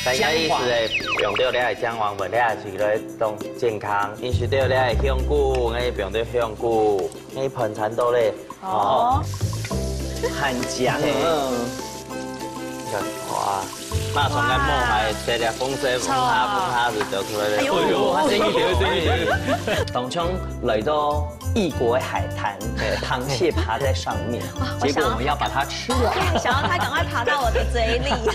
大家意思係用到這个薑黃粉，這个係來當健康，因為到這个香菇，𠊎用到香菇，𠊎盆餐到咧，哦，很香欸。哇，馬上該冒海，吹了風聲，風哈風哈就走出來了。哎呦，哎呦，聲音，聲音，聲音。當像來到異國的海灘，對，螃蟹爬在上面，哇，結果我們要把它吃了。我想要，想要它趕快爬到我的嘴裡。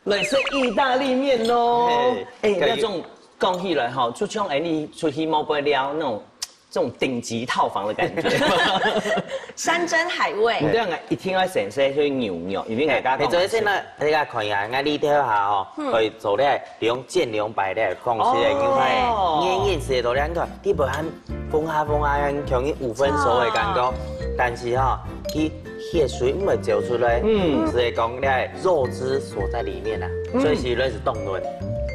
來食意大利麵咯。嘿，哎，該種講起來吼，就像哎，你出去外背尞那種，這種頂級套房的感覺。山珍海味。你這樣啊，一定要選些去牛肉，因為哎，大家講你昨天現在大家看一下，𠊎這條下吼，嗯，可以做咧，利用煎兩擺咧，講起來牛排，哦，黏黏是多兩個，基本上 風哈風哈，像佢五分熟个感覺。哦。但是吼，佢血水毋會走出來，嗯，所以講咧肉汁鎖在裡面啊，嗯，所以係類似凍卵，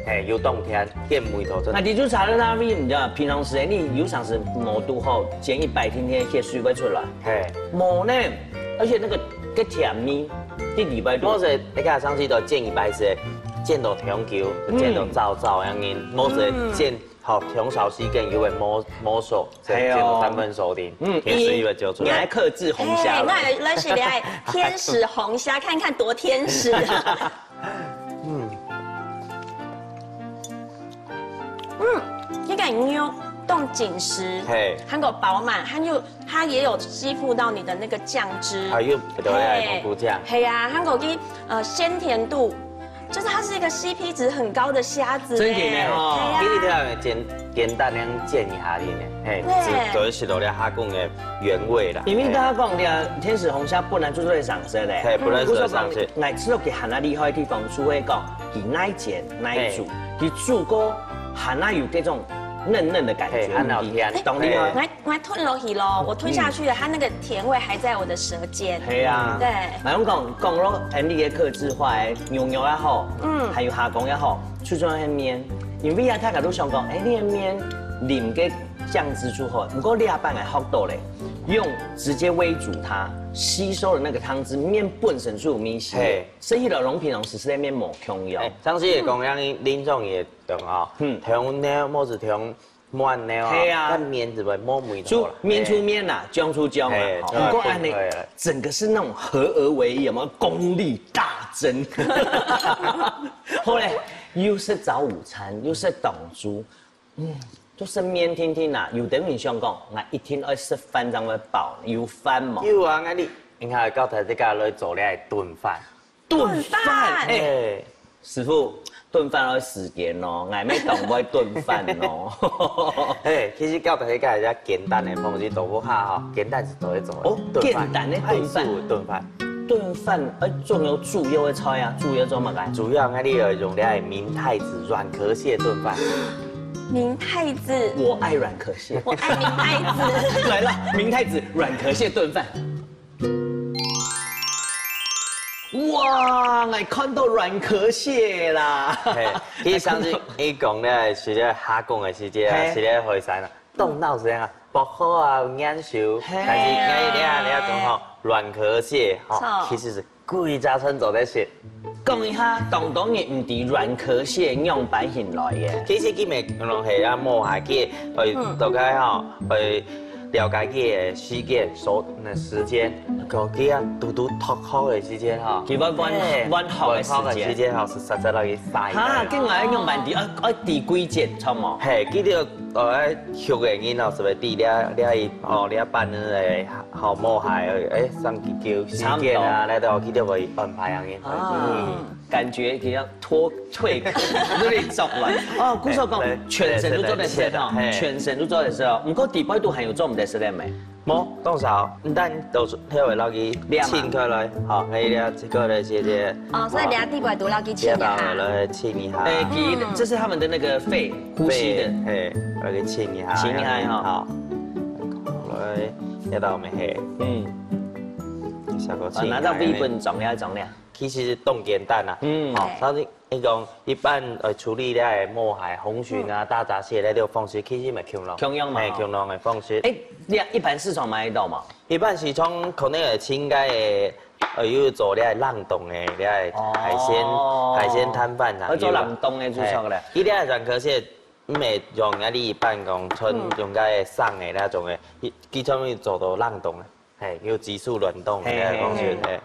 嘿，有凍天，變味道出來。該你就查到那位，你知道，平常時你有常時無堵好，煎一擺，天天血水會出來。嘿，無呢，而且那個个甜味，第禮拜多。我是你看上次都煎一擺是煎到長久，煎到燥燥樣呢，我是煎 好，紅燒西根有个魔魔手，係哦，煎到三分熟的，嗯，天使一个就出來。你還客製紅蝦了。嘿，𠊎來試一下天使紅蝦，看看多天使。嗯，嗯，這個肉當緊實，嘿，還夠飽滿，還有它也有吸附到你的那個醬汁，還有對，嘿，蘑菇醬，嘿呀，還夠佢呃鮮甜度。就是它是一个C P值很高的虾子，真的呢，吼。哎呀。你一定要简简单个煎一下哩呢，嘿，对。只只是落了下讲个原味啦。因为大家讲的天使红虾本来就是会上色的，嘿，本来就是会上色。我说讲，来吃到佢很厉害的地方，除了讲佢耐煎耐煮，佢煮过还有这种嫩嫩的感觉，嘿，很好吃。懂你吗？哎，我吞落去咯，我吞下去了，它那个甜味还在我的舌尖。系啊，对。蛮讲讲咯，Andy个客制化个牛肉也好，嗯，还有虾公也好，最重要个面，因为啊，大家都想讲，哎，你个面淋个酱汁就好，不过你也帮我学到嘞，用直接煨煮它，吸收了那个汤汁，面本身就有味緒，嘿，所以老龙平常时是在面膜共用。哎，上次也讲，让林总也懂啊，嗯，调料莫是调 慢了啊，係啊，但面子會無味道啦。就面出面啦，醬出醬啦，係，吼。不過恁呢，對，對，對。整個是那種合而為一，有沒有？功力大增。後來又食早午餐，又食當晝，嗯，就食面定定啦。有等人想講，𠊎一定愛食飯正會飽，有飯無？有啊，𠊎你，你看，教大自家來做這燉飯。 燉飯，燉飯。哎，師傅，燉飯要時間哦，𠊎乜當會燉飯哦。哎，其實教大家一下簡單个方式，都不怕哈，簡單是都會做的。哦，燉飯，簡單的燉飯。快速燉飯。燉飯，哎，做有主要的菜啊，主要做麼个？主要𠊎哩愛用這明太子軟殼蟹燉飯。明太子。我愛軟殼蟹。我愛明太子。來了，明太子軟殼蟹燉飯。 哇，𠊎看到軟殼蟹啦！嘿，其實上次你講个係个蝦公个時節啊，嘿。係个海產啊，當鬧時間啊，薄荷啊，有眼球，嘿。但是你你你講吼，軟殼蟹吼，著。其實係歸隻村做得食。講一下，當多人毋知軟殼蟹仰般形來个。其實佢乜可能係啊，無下佢，會大概吼，會 了解佢个時間，所，那時間，佢啊，拄拄讀好个時間吼。佢會換，嘿，換好个時間。換好个時間吼，係實在落去晒个。哈，跟𠊎一樣蠻低，愛，愛低幾節，著無？嘿，佢就，呃，畜个人哦，係毋係？這，這一，哦，這半日个，好，無害，哎，上去叫時間啊，差不多。那都佢就會安排恁樣。啊。嗯。 感覺比較脫，脫殼，有點重了。哦，故所講，對，對，全身都做得食哦，對，對，對，全身都做得食哦。毋過底背肚還有做毋得食个無？無，當少，但都係會落去清開來，好，可以了，這個來，謝謝。哦，所以你要底背肚落去清一下。好，來清一下。哎，第一，嗯。這是他們的那個肺，呼吸的。肺，嘿，落去清一下。清一下哈。好，來，這道我們嘿。嗯。下個清一下。啊，拿到杯本裝了，裝了。 其實當簡單啊。嗯。吼，對。但是你講一般，呃，處理這个毛蟹、紅鱘啊、嗯。大閘蟹這種方式，其實乜共樣。共樣嘛，嘿，吼。共樣个方式。哎，你一般市場買得到嗎？一般市場可能會尋該个，呃，有做這个冷凍个，這个海鮮，哦。海鮮攤販啊，愛做冷凍个就著了。有啊。嘿，佢這个軟殼蟹，毋係用啊，你一般講，像，嗯。用該个生个那種个，佢，佢專門做到冷凍个。 嘿，有急速冷凍个方式，嘿，嘿，嘿。嘿。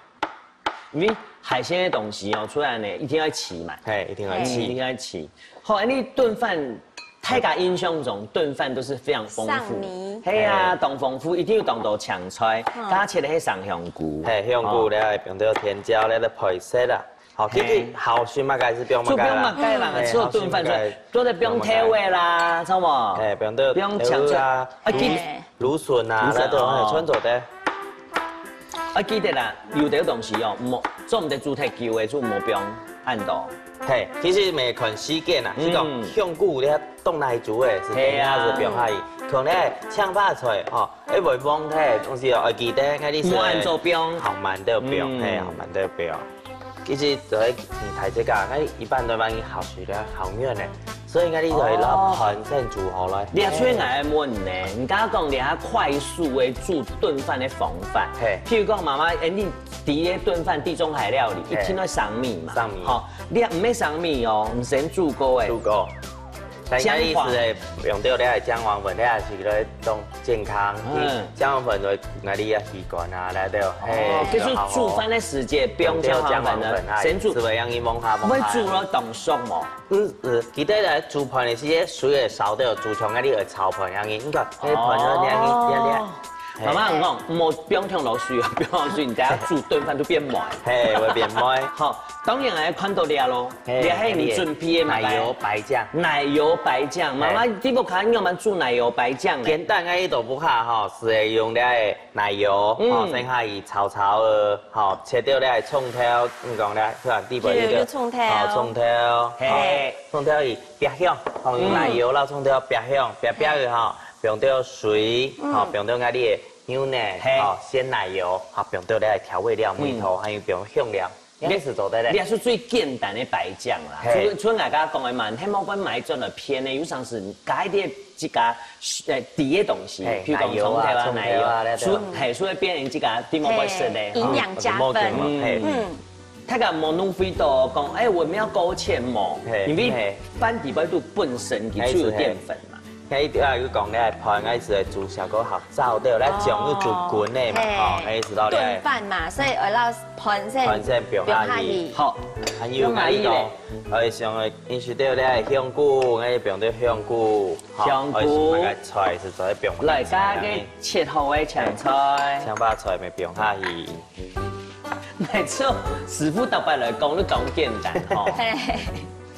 因為海鮮个東西哦，出來呢，一定愛試嘛。嘿，一定愛試。嗯，一定愛試。好，恁樣燉飯，大家印象中燉飯都是非常豐富。上米。係啊，嘿。當豐富，一定有當多青菜，嗯。加起來係生香菇。嘿，香菇，哦。了，放到甜椒，了，配色啦。 好，嘿。其實好食麼个係放麼个啦。就放麼个啦，嘿，除了燉飯之外，好食麼个，做得放豆仔啦，知無？嘿，放豆，放青菜。豆仔啦，啊，記，蘆，蘆筍啊，蘆筍，那種，哦。嘿，全做得。啊，記得啦，有兜東西哦，莫，做毋得煮忒久个，就莫放恁多。嘿，其實乜看時間啊，嗯。係講香菇你當耐煮个，係，係啊。等下係放下去，可能青花菜，吼， 哎，會忘忒，東西哦，愛記得，𠊎哩係莫恁早放。好慢个放，嗯。嘿，好慢个放。其實就係你大自家，𠊎一般都蠻好食个，好軟个，所以𠊎哩就係拿盤先煮好來。哦。你啊，所以𠊎愛問呢，你剛剛講你還快速个煮燉飯个方法，嘿。譬如講，媽媽，哎，你第一个燉飯地中海料理，嘿。一定愛生米嘛，生米。吼，你啊，毋係生米哦，毋係煮過个。煮過。 但係意思係用到這个薑黃粉，這个係來當健康，嗯。薑黃粉就𠊎哩个器官啊，來到，哦，嘿，就是煮飯个時節，不用薑黃粉啊，用到薑黃粉啊，先煮。係會讓佢摸下摸下。會煮到當熟無？嗯，呃，記得來煮飯个時節，水會燒到，煮像𠊎哩會炒飯樣，應該，該飯就亮一亮亮。哦。媽媽講，莫，不用添落水啊，不用落水，你等下煮燉飯就變糜。嘿，會變糜。好，當然還看到這咯，嘿，這係你準備的嘛，奶油白醬。奶油白醬，媽媽，嘿。你不看你有沒有煮奶油白醬呢？簡單个一道不下吼，係用這个奶油，嗯。吼，先下去炒炒个，吼，切掉這个蔥頭，你講咧，係吧？底背一个，有，有蔥頭。吼，蔥頭，嘿。吼，蔥頭去煸香，吼，用奶油摎蔥頭煸香，煸煸个吼，放到水，吼，放到𠊎兜个 牛奶，嘿。吼，鮮奶油，吼，放到這調味料，嗯。味道，還有放香料，這樣子做得咧。這係最簡單个白醬啦。嘿。除，除了𠊎剛剛講个嘛，你莫管買轉來便个，有常時加一點自家，呃，底个東西，嘿，譬如講奶油啊，蔥頭啊，奶油，蔥頭啊，那種。除，嘿，除了變成自家，你莫管食个，嘿，營養加分。吼。嗯。嘿。嗯。大家莫浪費到講，哎，我們要勾芡無？嘿，因為嘿。飯底背肚本身佢就有澱粉嘛。 該一定愛有講咧，飯愛食个煮燒過後燥掉，來醬又煮滾个嘛，哦，吼，該意思到咧。燉飯嘛，所以愛落飯先，飯先放下去。放下去。好，還有𠊎講，愛想个，你食到咧香菇，愛放到香菇，吼，香菇。愛食个菜係做得放。來，加个切好个青菜。青白菜咪放下去。沒錯，師傅逐擺來講，你講簡單吼。嘿。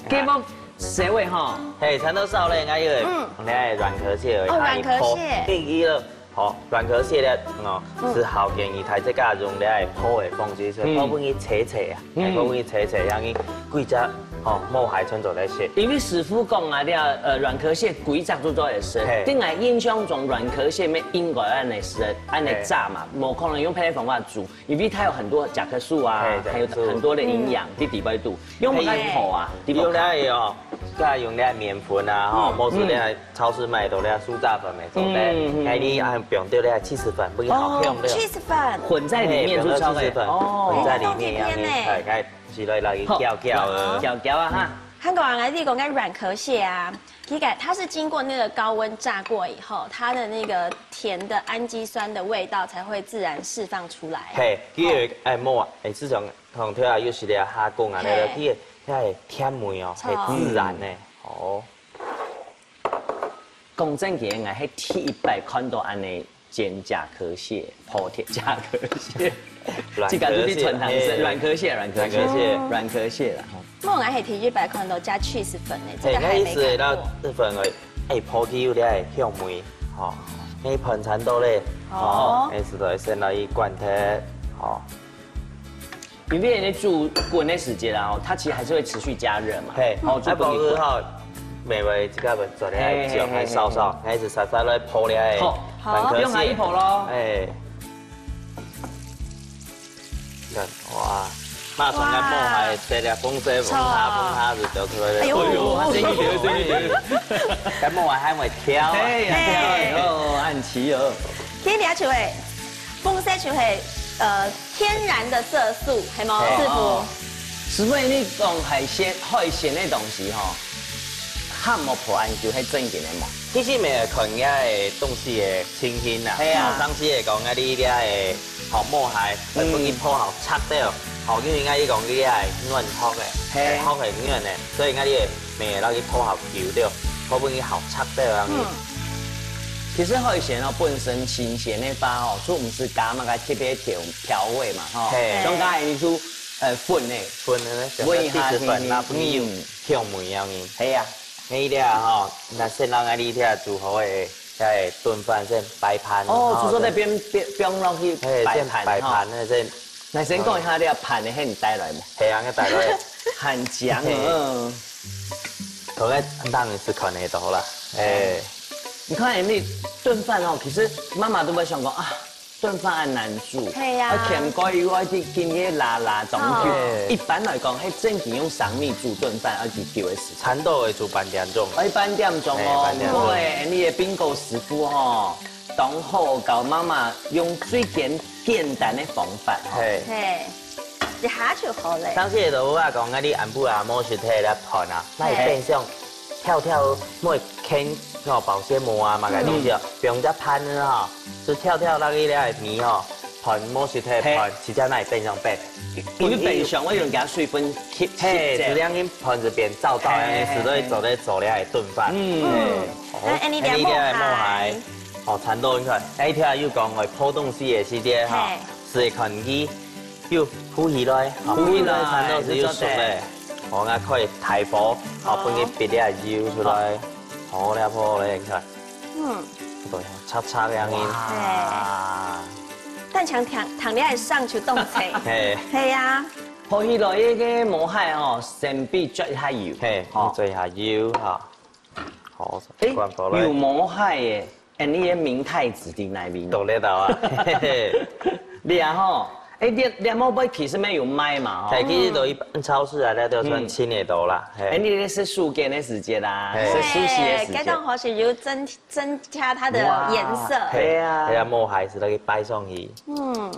結果 細位吼。嘿，蠶豆燒咧，𠊎以為，嗯。你愛軟殼蟹而已，哦，它一軟殼蟹。破，一一二，好，軟殼蟹咧，哦，嗯。係好建議大自家用咧破个方式，所以嗯。破分佢切切啊，嗯。破分佢切切，讓佢歸隻，哦，毛蟹全做得食。因為師傅講啊，這，呃，軟殼蟹歸隻都做得食，嘿。但𠊎印象中軟殼蟹乜應該恁樣食，恁樣炸嘛，嘿。無可能用別个方法煮。 因為它有很多甲殼素啊，嘿，還有很多的營養，嗯。在底背肚。用麼个破啊？用那个哦，再用那个麵粉啊，吼，嗯，或是那个超市買到那个酥炸粉沒做得，嗯，嗯，嗯。該你啊，放到那个起司粉，不就好香了？哦，起司粉。混在裡面就超香。嘿，放到起司粉，哦。混在裡面，哦，當甜甜呢。哎，該起來來攪攪啊。攪攪啊哈。還有啊，你講該軟殼蟹啊， 其實它是經過那個高溫炸過以後，它的那個甜的氨基酸的味道才會自然釋放出來。嘿，佢有，哦。哎，無啊，哎，自從從頭啊，又係這蝦公啊，嘿。那個，佢个，佢个甜味哦，嘿，自然呢，哦。講真个，𠊎係第一擺看到恁樣 煎甲殼蟹，破鐵甲殼蟹。軟殼蟹，這個就是傳統式，嘿。軟殼蟹，軟殼蟹，軟殼蟹。軟殼蟹啦，吼。我還係第一擺看到加cheese粉呢，這個還沒看過。嘿，該意思，該日本个，哎，破鐵有這个香味，吼，該盤餐到咧，哦。吼，該時代先來一罐忒，吼。 因為你煮滾的時間啊，它其實還是會持續加熱嘛。嘿，哦，煮滾一滾。啊，包括吼，美味這個做咧，嘿，嘿，嘿，嘿，燒燒，嘿。開始燒燒來泡咧，好，好。放可惜。用它一泡咯。哎。你看，哇，馬上該冒汗，哇。塞了風塞，風哈，風哈就走出來了。哎呦。哎呦，它生一條，生一條。該冒汗還會跳啊。嘿，嘿。哎呦，很奇哦。今天就會，風塞就會，呃， 天然的色素，係無，嘿。師傅？哦。師傅，你講海鮮，海鮮个東西吼，還無破恁久，係正經个無？其實乜愛看該个東西个情形啦。嘿啊。吼，上次个講該你這个，吼，冒汗，嗯。愛分佢泡好赤个，吼，因為該你講你个軟殼个，嘿。殼个軟个，所以該你个 乜愛落去泡較久，對，泡分佢好赤个啊。嗯。其實海鮮哦，本身新鮮个話哦，就毋使加麼个特別調，調味嘛，吼。嘿。像剛才你說，呃，粉个。粉个呢，煨一下，像个起司粉啊，嗯。不然有香味啊，嗯。係啊。該這吼，該先讓該你這煮好个，該燉飯先擺盤，哦，吼，就說那邊，邊，不用落去，嘿，擺盤，先擺盤，吼。那先講一下，這盤个，嘿，你帶來無？嘿啊，我帶來。很強哦。嘿。 同个當然是看得到啦，哎。你看，你燉飯哦，其實媽媽都會想講啊，燉飯很難煮，係啊。啊，甜過以後，一定今天辣辣中去。哦。一般來講，係正經用生米煮燉飯，愛幾久个時間？差不多會煮半點鐘。哎，半點鐘哦，哎，半點鐘。毋過，你个冰哥師傅吼，當好教媽媽用最簡，簡單个方法吼。嘿。嘿。 一下就好了。上次个老話講，啊，你暗晡啊，無食忒了飯啊，那你變相跳跳莫牽哦保鮮膜啊，麼个東西哦，嗯。放隻盤仔吼，就跳跳那個了米吼，飯無食忒，嘿。飯，直接那變相變。因為冰箱會有人家水分吸，嘿，吸走。就讓你盤子變燥燥，嘿，嘿，嘿，嘿。所以做得做了來燉飯。嗯。嘿。嗯。哦，那，哎，你這樣莫害。莫害。哦，饞到，你看，哎，頭先有講个破東西个時節哈，嘿。試看佢有浮起來，哈，浮起來，饞到就有熟咧。哦，𠊎開大火，好，分佢煏點油出來。好咧，好咧，你看。嗯。對，赤赤亮亮。哇。但像糖，糖你還上去凍菜。嘿。嘿呀。浮起來个毛蟹哦，先煏一下油。嘿，吼。煏一下油哈。 好，哎，關火來。有毛蟹耶，哎，你个明太子在哪邊？到這兜啊，嘿嘿。你啊吼，哎，你，你毛蟹其實也有賣嘛吼。嘿，其實都一般超市啊，那都算清的多啦。嗯。嘿。哎，你這是收工的時節啦，嘿。是休息的時節。嘿，該當好是有增，增加它的顏色。哇，嘿，對啊。哎呀，毛蟹係那個擺上去。嗯。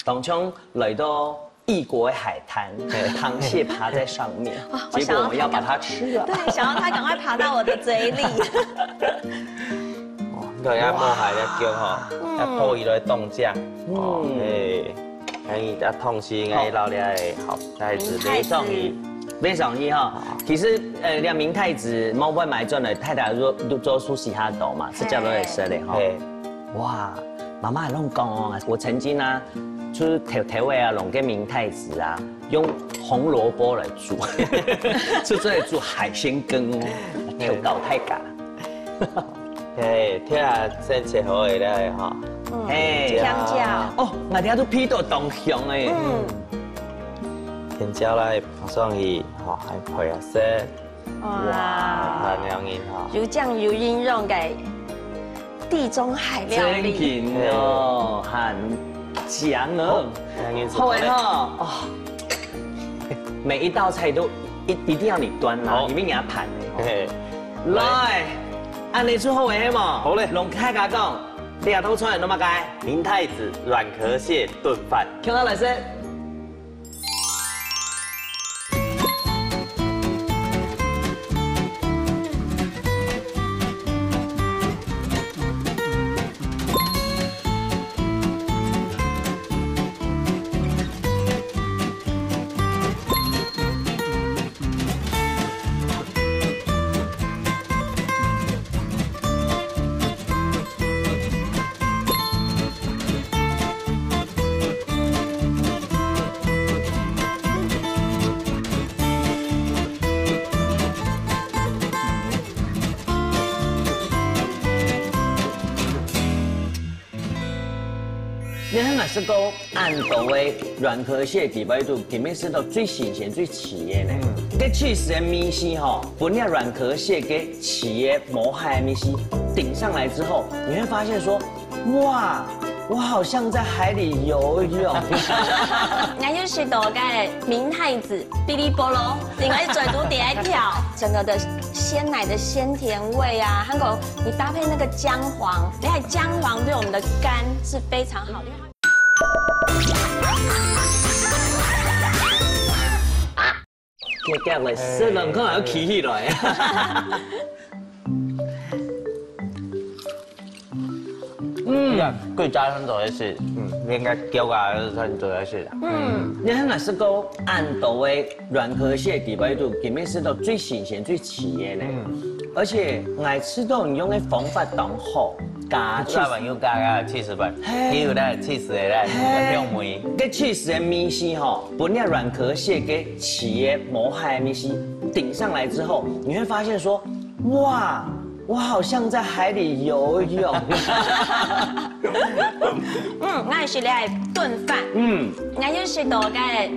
當像來到異國的海灘，嘿。螃蟹爬在上面，哦，結果我們要把它吃了。我想要它趕快，對，想要它趕快爬到我的嘴裡。哦，你看，愛毛蟹个腳吼，哇。愛破佢來凍醬。哦，嗯。嘿，哎，啊，同時愛撈了，好，再一次，明太子。非常，非常厲害哈。好。其實，呃，這明太子，毛蟹買轉來，太太做，做壽司下肚嘛，係食落會食个哈。嘿。 哇，媽媽攏講哦，我曾經啊，就是偷偷仔啊，弄個明太子啊，用紅蘿蔔來煮，就做得煮海鮮羹哦，偷搞太假。嘿，聽啊，先切好个了哈。嗯，嘿。甜椒。哦，𠊎聽都鼻到當香欸。嗯。甜椒來放上去，吼，還配啊色。 哇，哇，很亮眼哈。有醬有飲用个地中海料理。真緊哦，很香哦。好，亮眼，好欸吼，哦。每一道菜都一，一定要你端啦，好。你免分人分的。嘿。來，恁樣就好欸，係無？好咧。攏大家講，這道菜係麼个？明太子軟殼蟹燉飯。共下來食。 你還毋識講恁多个軟殼蟹底背肚，今晡日食到最新鮮、最鮮个呢。嗯。該cheese个味緒吼，分這軟殼蟹个 起个無害个味緒頂上來之後，你會發現說，哇，我好像在海裡游泳。𠊎有食到該明太子嗶哩啵咯，因為嘴肚底下跳，整個的鮮奶的鮮甜味啊，還有你搭配那個薑黃，你看薑黃對我們的肝是非常好的。 遽遽來，食兩口還要企起來。嗯，你看，歸家人都會食，嗯，應該叫啊，人都會食啦。嗯，你還毋識講恁多个軟殼蟹底背肚，今晡日食到最新鮮、最鮮个呢。嗯。而且𠊎食到你用个方法當好，加cheese。老闆又加加cheese粉，嘿。佢有那cheese个那嘿。香味。該cheese个味緒吼， 分這軟殼蟹个起个無害个味緒頂上來之後，你會發現說，哇，我好像在海裡游泳。嗯，𠊎係來燉飯。嗯。𠊎有食到該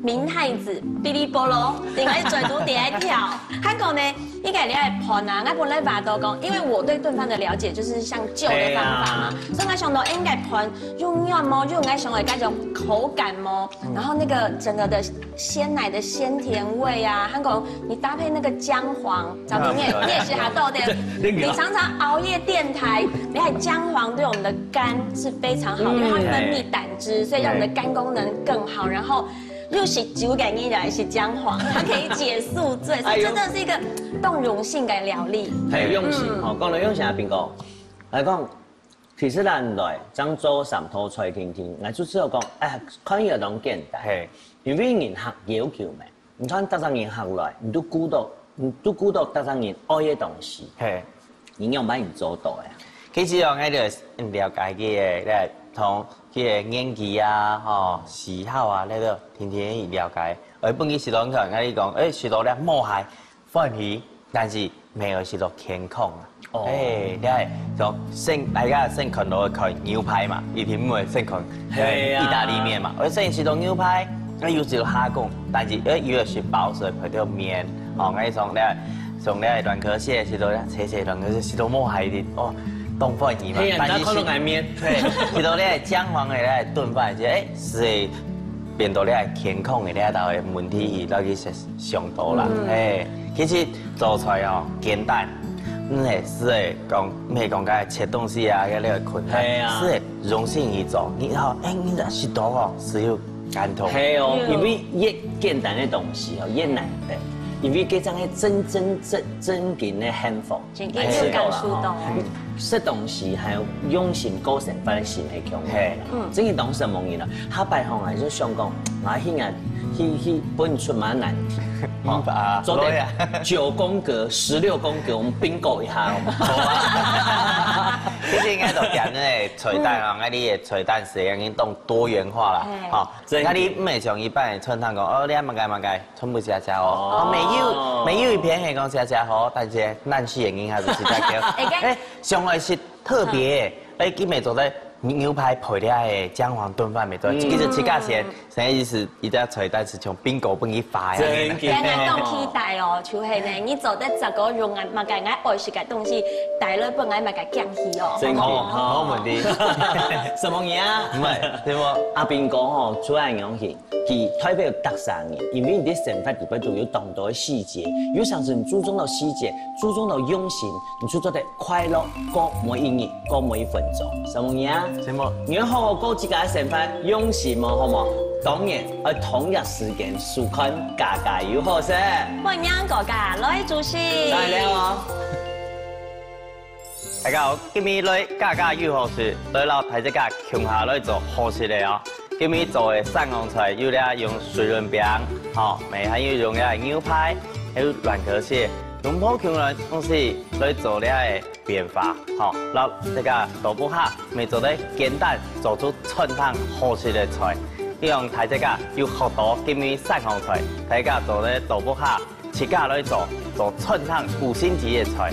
明太子嗶哩啵咯，因為嘴肚底下跳。還過呢， 應該你愛盤啊，𠊎本來話到講，因為我對燉飯的了解就是像舊的方法嘛，嘿啊。所以𠊎想到，欸，應該盤用軟無，用𠊎想的該種口感無，嗯。然後那個整個的鮮奶的鮮甜味啊，還有你搭配那個薑黃，小平你也，啊，你也是哈，對不對？對，你常常熬夜電台，你看薑黃對我們的肝是非常好，嗯。因為它分泌膽汁，所以讓我們的肝功能更好，然後 又係酒个人就係薑黃，它可以解宿醉，所以這真的是一個當用心个料理。哎喲。很用心，嗯。吼，講到用心啊，斌哥，來講，其實咱來，正做三道菜定定，𠊎就知道講，哎呀，看起來當簡單，嘿。因為人客要求嘛，你看逐隻人客來，你都顧到，你都顧到逐隻人愛个東西。嘿。你仰般去做到个啊？其實哦，𠊎就了解佢个，同佢个年紀啊，吼，喜好啊，該个天天去了解。而本身食到，你看，𠊎講，誒，食到這無害，歡喜，但是毋係食到健康啊。哦。誒，你看，像先，大家先看到看牛排嘛，一定毋會先看，係啊。意大利麵嘛。而先食到牛排，該有食到蝦公，但是，誒，有个食飽，所以配條麵。哦，𠊎講咧，像咧軟殼蟹，食到咧，切切軟殼蟹，食到無害个，哦，當歡喜嘛。係啊，但是你看到𠊎面。對，食到咧薑黃个咧燉飯，就，誒，係變到咧健康个咧，就會問題，到底係 想到啦，嗯。嘿，其實做菜哦，簡單，毋係，係講，毋係講該切東西啊，該个困難，係啊。係用心去做。你好，誒，你若食到哦，係有感動。係哦，嗯。因為越簡單个東西哦，越難得，因為該正係真真正正經个幸福。真經有感受到。嗯。 食東西還有用心過生活个心係共樣个啦。嘿。嗯。真个當時無人啊，下擺吼，𠊎就想講，𠊎去啊，去，去分出蠻難題。嗯，啊，做得好呀。九宮格、十六宮格，我們bingo一下，好嗎？好啊。其實應該都講个菜單啊，嗯。𠊎俚个菜單係已經當多元化啦。嘿。吼，真个。𠊎俚毋係像一般个餐廳講，哦，你愛麼个麼个， 全部寫寫好。哦。哦，沒有，沒有一篇係講寫寫好，但是難寫个人還係寫寫好。哎，該，哎，上來係特別，嗯。哎，佢乜做得牛排配了个薑黃燉飯乜做得，嗯。其實自家寫，啥意思？一隻菜單係從bingo分佢發呀。真个。今日當期待哦，就係呢，你做得十個用啊，麼个𠊎愛食个東西，帶來分𠊎麼个驚喜哦。真个，好，好。好問題。什麼人啊？毋係，對無？阿兵哥吼，主要樣係 佢代表逐儕人，因為你在生活裡背都有當多个細節，有常時你注重到細節，注重到用心，你就做得快樂過每一日，過每一分鐘。什麼呀？什麼？你要好好過自家个生活，用心哦，好無？當然，愛同一時間收看家家有好食。歡迎大家來主持。再聊哦。 大家好，今日來家家有好食，來摎大自家共下來做好食个哦。今日做个三樣菜有這用水潤餅，吼，乜還有用這牛排，還有軟殼蟹，用無共樣个東西來做這个變化，吼，摎這个豆腐蝦，乜做得簡單做出餐廳好食个菜。希望大自家有學到今日三樣菜，大家做个豆腐蝦， 自家來做，做餐廳五星級个菜。